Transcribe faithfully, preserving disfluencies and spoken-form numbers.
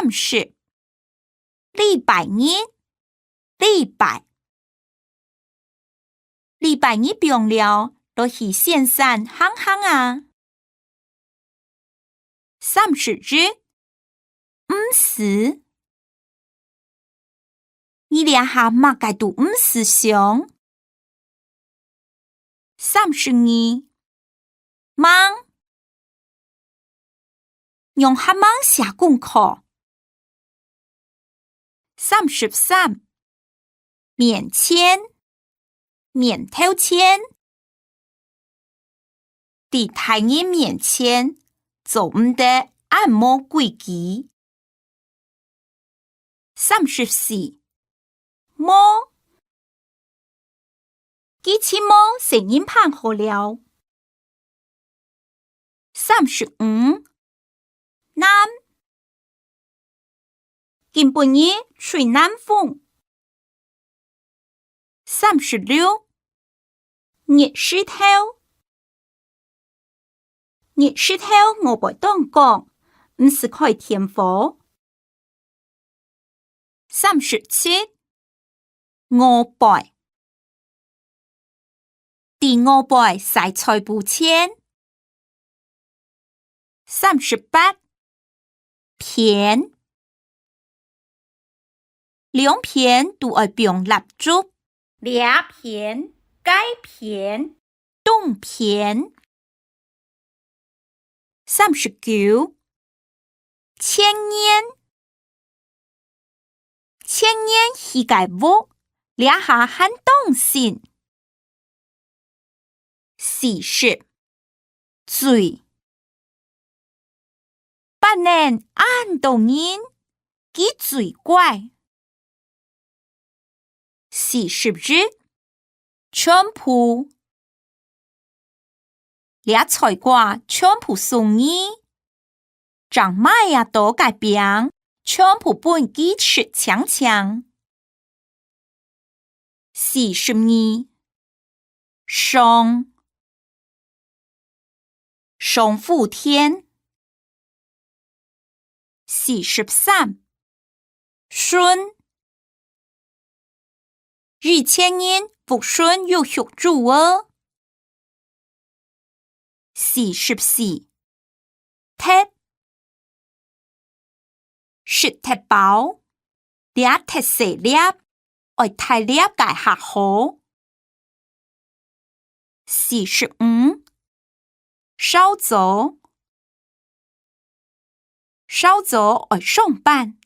三十，禮拜日，禮拜。禮拜日放尞，來去蜆山行行啊。三十一，毋使。你這下麼个都毋使想。三十二，吂。 仰恁吂寫功課。三十三，面前，面頭前。在大人面前，做毋得恁無規矩。三十四，無。 佢盡無細人伴好尞。三十五，南。今晡日吹南風。三十六，熱時頭。 日時頭外背當光，毋使開電火。三十七，外背。在外背曬在布前。三十八，片。兩片都愛放蠟燭。這片，該片，東片。三十九，前年。前年起个屋，這下還當新。四十，最。 捌等恁多人，佢最乖。四十一，全部。這菜瓜全部送你，正買啊到个餅，全部分佢食淨淨。 四十二，上，上福田。四十三，順。以前人福順有畜豬哦。四十四，忒。 食忒飽，這忒細粒，愛大粒个較好。四十五，韶早。韶早愛上班，